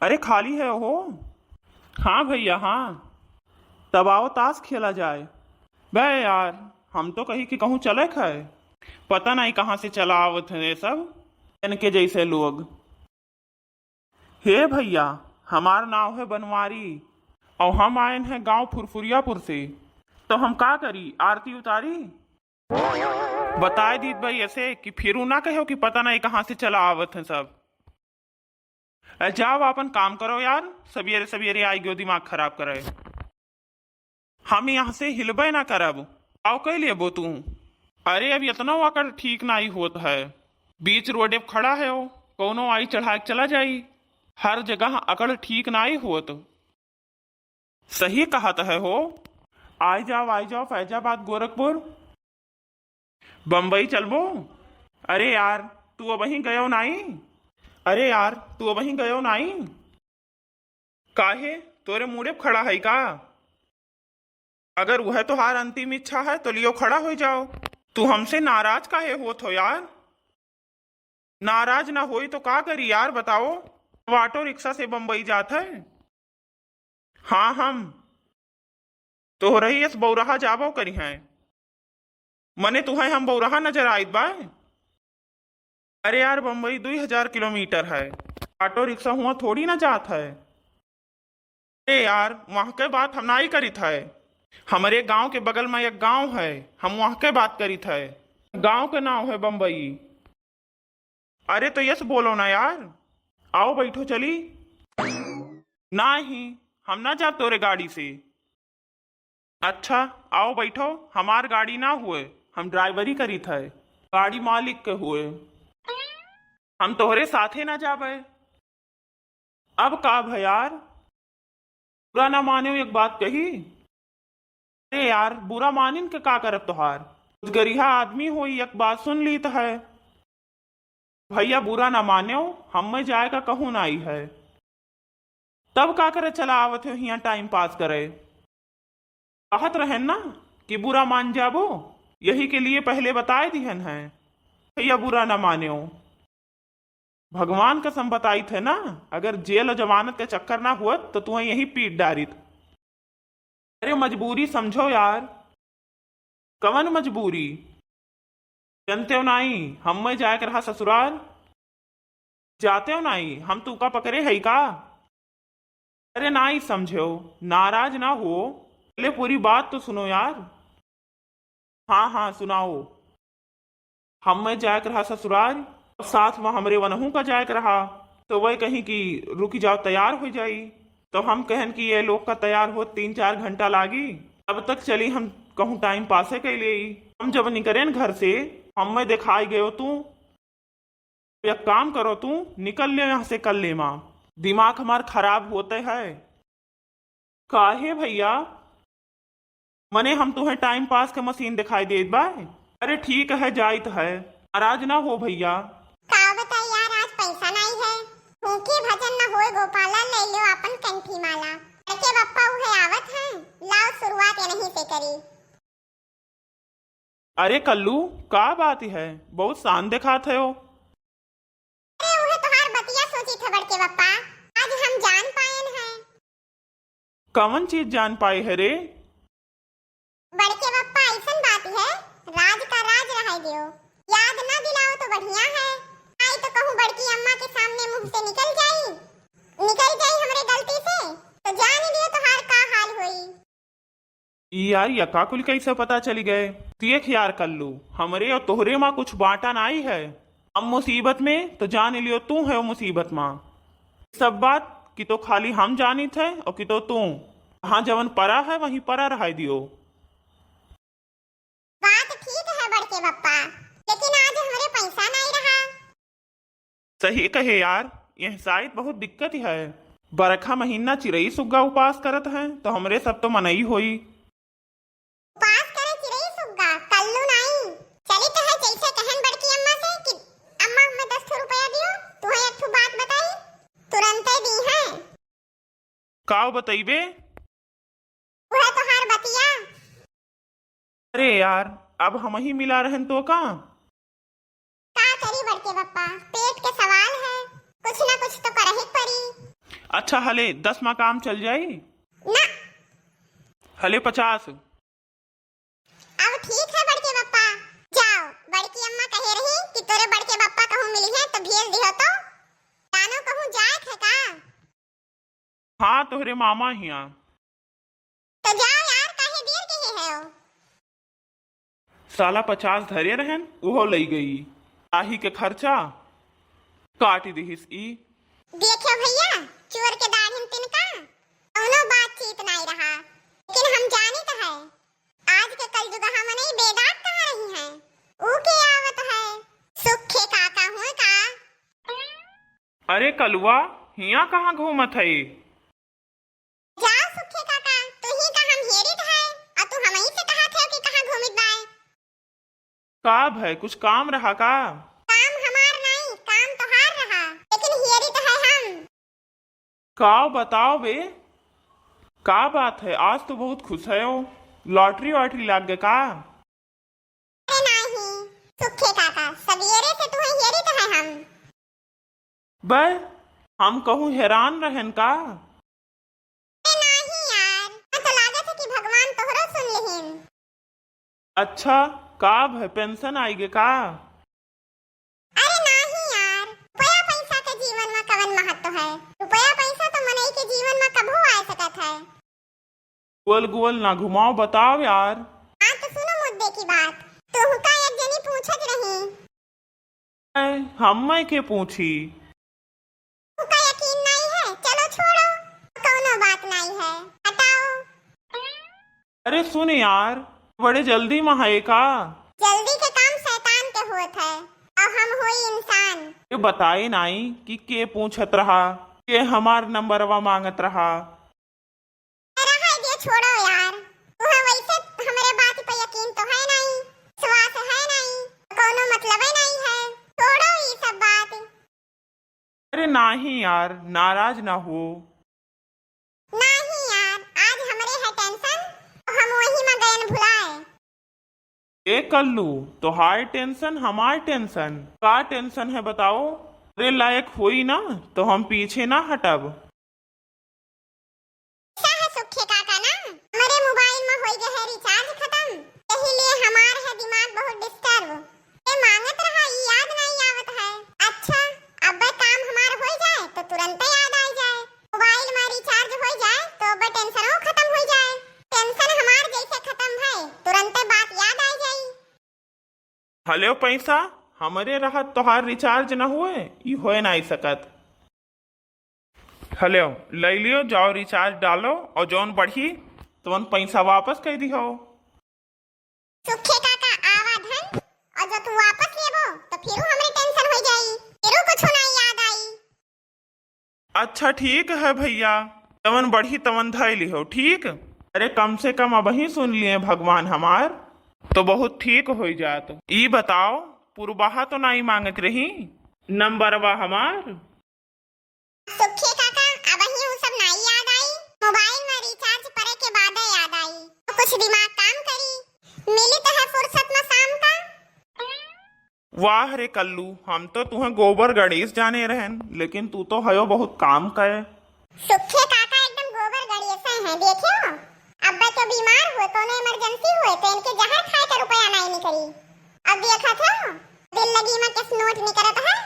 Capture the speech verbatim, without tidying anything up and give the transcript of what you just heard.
अरे खाली है हो? हाँ भइया, हाँ। तब आओ तास खेला जाए। बे यार, हम तो कही कि कहूँ चले खाए, पता नहीं कहाँ से चला आवत हैं ये सब, इनके जैसे लोग। हे भइया, हमार नाव है बनवारी, और हम आयन हैं गांव फुरफुरियापुर से। तो हम का करी, आरती उतारी? बताए दीत भाई ऐसे कि फिरू ना कहो कि पता नहीं कहाँ से चला आवत हैं सब। अ, जाओ, आपन काम करो यार, सबियरे सबियरे आई गयो दिमाग खराब करे। हम यहाँ से हिलबे ना करब। आओ, कह लेबो तू। अरे, अब इतना अकड़ ठीक नाई होत है। बीच रोडे पे खड़ा है हो, कौनो आई चढ़ा के चला जाई। हर जगह अकड़ ठीक नाई होत। सही कहत है हो। आई जाओ, आई जाओ, फैजाबाद, गोरखपुर। बम्बई चलबो? अरे यार, तू अबहीं गयो नाई? अरे यार, तू अबहीं गयो नाई? काहे, तोरे मूड़े पे खड़ा है का? अगर वह तोहार अंतिम इच्छा है तो लियो खड़ा हो जाओ। तू हमसे नाराज काहे होत हो यार? नाराज ना होई तो का करी यार, बताओ? वो ऑटो रिक्शा से बम्बई जात है। हाँ, हम तोहरही यस बौराहा जाबो करी हैं। मने तुहैं हम बौराहा नजर आइत बा? अरे यार, बम्बई दुई हजार किलोमीटर है, ऑटो रिक्शा हुआ थोड़ी ना जात है। अरे यार, वहाँ के बात हम नाई करित है। हमरे गांव के बगल में एक गांव है, हम वहाँ के बात करित है। गांव के नाव है बम्बई। अरे तो यस बोलो ना यार, आओ बैठो चली। नाही, हम ना जाब तोरे गाड़ी से। अच्छा, आओ बैठो, हमार गाड़ी ना हुए, हम ड्राइवरी करित है, गाड़ी मालिक के हुए। हम तोहरे साथे ना जाबे। अब का भै यार, बुरा ना माने, एक बात कही। अरे यार, बुरा मानिन के का करब तोहार? कुछ गरिहा आदमी होई, एक बात सुन लीत है। भैया बुरा ना मान्यो, हम्मे जाए का कहूँ नाई है। तब का करे चला आवत हो हियाँ टाइम पास करे? कहत रहेन ना कि बुरा मान जाबो, यही के लिए पहले बताए दिहन है। भैया बुरा ना मान्यो। भगवान कसम बताइत है ना, अगर जेल और जमानत के चक्कर ना हुअत तो तुहैं यहीं पीट डारित। अरे मजबूरी समझो यार। कवन मजबूरी? जनते हो नाई, हम्मे जाए के रहा ससुराल। जाते हो नाई, हम तू का पकड़े है का? अरे नाई समझो, नाराज ना हो, पहले पूरी बात तो सुनो यार। हाँ, हाँ, सुनाओ। हम्मे जाए के रहा ससुराल, और साथ में हमरे वनहू का जाए के रहा, तो वह कहीं कि रुकी जाओ, तैयार हो जाई। तो हम कहन कि ये लोग का तैयार होत तीन चार घंटा लागी, तब तक चली हम कहूँ टाइम पासे कर ले। हम जब निकरेन घर से, हम्मे दिखाई गयो तू। एक काम करो, तू निकल ले यहाँ से कल्ले मा, दिमाग हमार खराब होते है। काहे भैया? मने हम तुहें टाइम पास के मशीन दिखाई देत बा? अरे ठीक है, जाइत है, नाराज ना हो भैया। का बताई यार, आज पैसा नाई है, भूखे भजन न होए गोपाला, ले लियो आपन कंठी माला। बड़के बप्पा उहे आवत हैं, लाओ शुरुआत यहीं से करी। अरे कल्लू, का बात है, बहुत शांत देखात है हो। अरे उहे तोहार बतिया सोचित है बड़के बप्पा, आज हम जान पाएन है। कवन चीज जान पाए है रे? बड़के बप्पा, ऐसन बात है, राज का राज रहे दियो, याद ना दिलाओ तो बढ़िया है, आई तो कहूँ बड़की अम्मा के सामने मुंह से निकल जाई, निकल जाई हमरे गलती से, तो जान लियो तोहार का हाल होई। ई यार, यका कुल कैसे पता चली गए? देख यार कल्लू, हमरे और तोहरे मा कुछ बांटा नाई है। हम मुसीबत में तो जान लियो तू है मुसीबत मा। सब बात कि तो खाली हम जानित है और कि तो तू। हाँ, जवन परा है वहीं परा रहाई दियो। बात ठीक है बड़के बप्पा, लेकिन आज हमरे पैसा नाई रहा। सही कहे यार, यह शायद बहुत दिक्कत है। बरखा महीना चिरई सुग्गा उपास करत हैं, तो हमरे सब तो मनई होई। उपास करे चिरई सुग्गा, कल्लू नाई। चली तो है जैसे कहन बड़की अम्मा से कि अम्मा हमें दस ठो रुपया दियो, तुहें एक ठो बात बताई, तुरंते दी है। काव बतइबे? उहे तोहार बतिया। अरे यार, अब हमही मिला रहन तो का? का करी बड़के बप्पा, पेट के सवाल है, कुछ ना कुछ तो करही पड़ी। अच्छा, हले दस मा काम चल जाई? ना। हले पचास। अब ठीक है बड़के बप्पा, जाओ। बड़की अम्मा कहे रही कि तोरे बड़के बप्पा कहूँ मिली है तो भेज दिहो तो। जानो कहूँ जाए है का? हाँ, तोहरे मामा हिया। तो जाओ यार, काहे देर के ही है हो? साला पचास धरे रहन, उहो लई गई। आही के खर्चा काट दिहिस ई। देखो भैया, चोर के दाढ़िन तिनका, कौनो बातचीत नाई रहा, लेकिन हम जानित है, आज के कलजुगहा मनई बेदाग कहाँ रही हैं? ऊ के आवत है? सुखे काका हुए का? अरे कलुआ, हिया कहाँ घूमत है? जाओ सुखे काका, तू ही का हम हेरित है, और तू हमही से कहत है कि कहाँ घूमित बाय? का भय, कुछ काम रहा का? काम हमार नाई, काम तोहार रहा, लेकिन हेरित है हम। का बताओ बे, का बात है? आज तो बहुत खुश है हो, लॉटरी वॉटरी लाग गए का? अरे नाही, सुखे काका, सवेरे से तुहे हेरित है हम। बे, हम कहूँ हैरान रहन का? अरे नाही यार, मैं तो लागत है कि भगवान तोहरो सुन लिहिन। अच्छा, का भय, पेंशन आई गे का? अरे नाही यार, रुपया पैसा के जीवन में कवन महत्व है? रुपया पैसा तो मनई के जीवन में कभू आ सकत है। गोल गोल ना घुमाओ, बताओ यार। हाँ तो सुनो मुद्दे की बात, तुहका एक जनी पूछत रही। ऐ, हम्मे के पूछी? तुहका यकीन नहीं है? चलो छोड़ो, कौनो बात नहीं है, हटाओ। अरे सुन यार, बड़े जल्दी में है का? जल्दी के काम शैतान के होत है, और हम होई इंसान। ये बताए नाई कि के पूछत रहा, के हमार नंबरवा मांगत रहा। रहा दे, छोड़ो यार, तुहे वैसे हमरे बात पे यकीन तो है नहीं, विश्वास है नहीं, कौनो मतलबे नहीं है, छोड़ो ई सब बात। अरे नाही यार, नाराज ना हो। नाही यार, आज हमरे है टेंशन, तो हम वही में गयन भुलाए। ए कल्लू, तोहार टेंशन, हमार टेंशन, का टेंशन है बताओ? तोरे लायक होई ना, तो हम पीछे ना हटब। ऐसा है सुखे काका ना, हमरे मोबाइल में होई गए है रिचार्ज खत्म, यही लिए हमार है दिमाग बहुत डिस्टर्ब। ये मांगत रहा, ई याद नहीं आवत है। अच्छा, अब काम हमार होई जाए तो तुरंत याद आई जाए, मोबाइल में रिचार्ज होई जाए तो अब टेंशनो खत्म होई जाए। टेंशन हमार जैसे खत्म है, तुरंत बात याद आई जाई। हलेव पैसा, हमरे रहत तोहार रिचार्ज न हुए, ई होए नाई सकत। हलेव, लई लियो, जाओ रिचार्ज डालो और जौन बढ़ी तवन पैसा वापस कर दिहो। सुखे काका आवा धन, और जो तू वापस लेबो तो फिरू हमरे टेंशन हो जाई, फिरू कुछ नाई याद आई। अच्छा ठीक है भैया, तवन बढ़ी तवन धइ लिहो, ठीक? अरे कम से कम अबहीं सुन लिए भगवान हमार, तो बहुत ठीक होइ जात। ई बताओ, पुरबाहा तो नाई मांगत रही नंबरवा हमार? सुखे काका, अबहीं उ सब नाई याद आई, मोबाइल में रिचार्ज परे के बादे याद आई, तो कुछ दिमाग काम करी, मिली तो है फुर्सत में शाम का। वाह रे कल्लू, हम तो तुहें गोबर गणेश जाने रहन, लेकिन तू तो हयो बहुत काम करे। सुखे काका एकदम गोबर गणेश हैं, देखियो, अब्बे तो बीमार हुए, कोनो इमरजेंसी हुए, तो इनके जहर खाए के रुपया नहीं निकली। अब देखा था, दिल लगी में किस नोट निकलत है।